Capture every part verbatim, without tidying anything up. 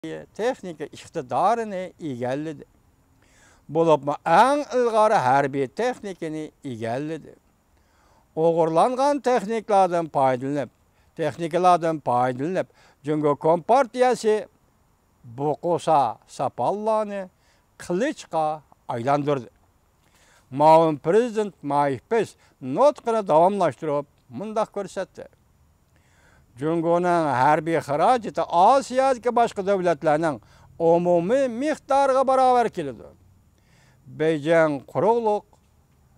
تېخنىكا ئىقتىدارىنى ئىگىلىدى. بولۇپمۇ ئەڭ ئىلغار ھەربىي تېخنىكىنى ئىگىلىدى. ئوغرىلانغان تېخنىكىلاردىن پايدىلىنىپ، تېخنىكىلاردىن پايدىلىنىپ، جۇڭگو كومپارتىيەسى بوقۇسا ساپانلارنى قىلىچقا ئايلاندۇردى. مۇئاۋىن پىرېزىدېنت مايك پېنس نۇتقىنى داۋاملاشتۇرۇپ مۇنداق كۆرسەتتى: جۇڭگونىڭ ھەربىي خىراجىتى ئاسىيادىكى باشقا دۆلەتلەرنىڭ ئومۇمىي مىقدارىغا باراۋەر كېلىدۇ. بېيجىڭ قۇرۇقلۇق،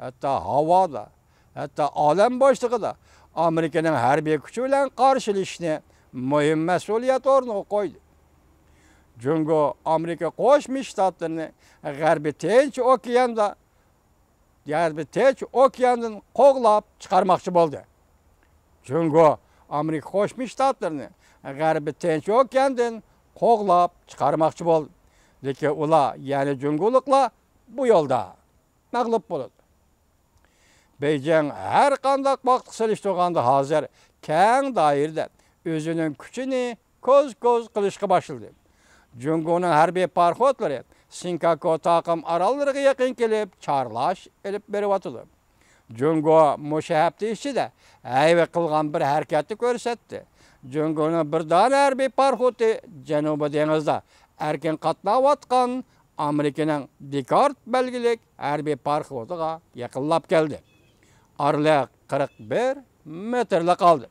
ھەتتا ھاۋادا، ھەتتا ئالەم بوشلۇقىدا ئامېرىكىنىڭ ھەربىي كۈچى بىلەن قارشىلىشىشنى مۇھىم مەسئۇلىيەت ئورنىغا قويدى. جۇڭگو ئامېرىكا قوشما شتاتلىرىنى غەربىي تىنچ ئوكياندا، غەربىي تىنچ ئوكياندىن قوغلاپ چىقارماقچى بولدى. جۇڭگو ئامېرىكا قوشما شتاتلىرىنى غەربىي تىنچ ئوكياندىن قوغلاپ چىقارماقچى بولدى. لېكىن ئۇلار، يەنى جۇڭگولۇقلار بۇ يولدا مەغلۇپ بولىدۇ. بېيجىڭ ھەر قانداق ۋاقىتقا سېلىشتۇرغاندا ھازىر كەڭ دائىرىدە ئۆزىنىڭ كۈچىنى كوز-كوز قىلىشقا باشلىدى. جۇڭگونىڭ ھەربىي پاراخوتلىرى سىنكاكو تاقىم ئاراللىرىغا يېقىن كېلىپ چارلاش ئېلىپ بېرىۋاتىدۇ. جۇڭگو مۇشۇ ھەپتە ئىچىدە ھەيۋە قىلغان بىر ھەرىكەتنى كۆرسەتتى. جۇڭگونىڭ بىر دانە ھەربىي پاراخوتى جەنۇبىي دېڭىزدا ئەركىن قاتناۋاتقان ئامېرىكىنىڭ دېكارت بەلگىلىك ھەربىي پاراخوتىغا يېقىنلاپ كەلدى. ئارىلىق قىرىق بىر مېتىرلا قالدى.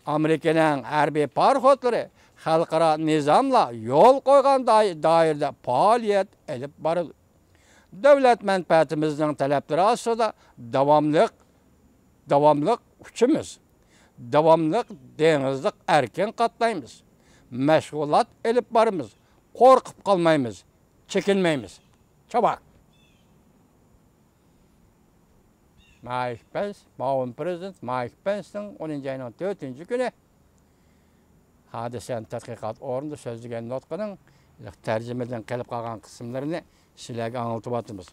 ئامېرىكىنىڭ ھەربىي پاراخوتلىرى خەلقئارا نىزاملار يول قويغان دائىرىدە پائالىيەت ئېلىپ بارىدۇ. دۆلەت مەنپەئەتىمىزنىڭ تەلەپلىرى ئاستىدا داۋاملىق، داۋاملىق ئۇچىمىز، داۋاملىق دېڭىزلىق ئەركىن قاتنايمىز، مەشغۇلات ئېلىپ بارىمىز، قورقۇپ قالمايمىز، چېكىنمەيمىز. چاۋاك! مايك پېنس، مۇئاۋىن پىرېزىدېنت مايك پېنسنىڭ ئونىنچى ئاينىڭ تۆتىنچى كۈنى ھادىسەنى تەتقىقات ئورنىدا سۆزلىگەن نۇتقىنىڭ تەرجىمىدىن قېلىپ قالغان قىسىملىرىنى سىلەرگە ئاڭلىتىۋاتىمىز.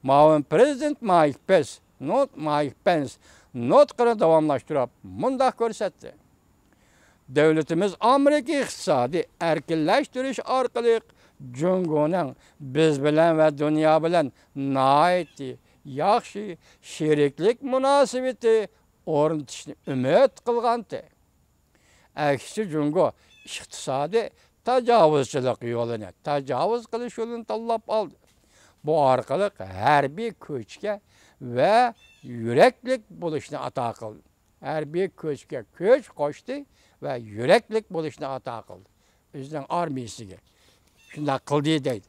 مۇئاۋىن پىرېزىدېنت مايك پېنس نۇت-، مايك پېنس نۇتقىنى داۋاملاشتۇرۇپ مۇنداق كۆرسەتتى: دۆلىتىمىز ئامېرىكا ئىقتىسادىي ئەركىنلەشتۈرۈش ئارقىلىق جۇڭگونىڭ بىز بىلەن ۋە دۇنيا بىلەن ناھايىتى ياخشى شېرىكلىك مۇناسىۋىتى ئورنىتىشنى ئۈمىد قىلغانتى. ئەكسىچە جۇڭگو ئىقتىسادىي تاجاۋۇزچىلىق يولىنى، تاجاۋۇز قىلىش يولىنى تاللاپ ئالدى. بۇ ئارقىلىق ھەربىي كۈچكە ۋە يۈرەكلىك بولۇشنى ئاتا قىلدى. ھەربىي كۈچكە كۈچ قوشتى ۋە يۈرەكلىك بولۇشنى ئاتا قىلدى. ئۆزىنىڭ ئارمىيىسىگە شۇنداق قىلدى دەيدۇ.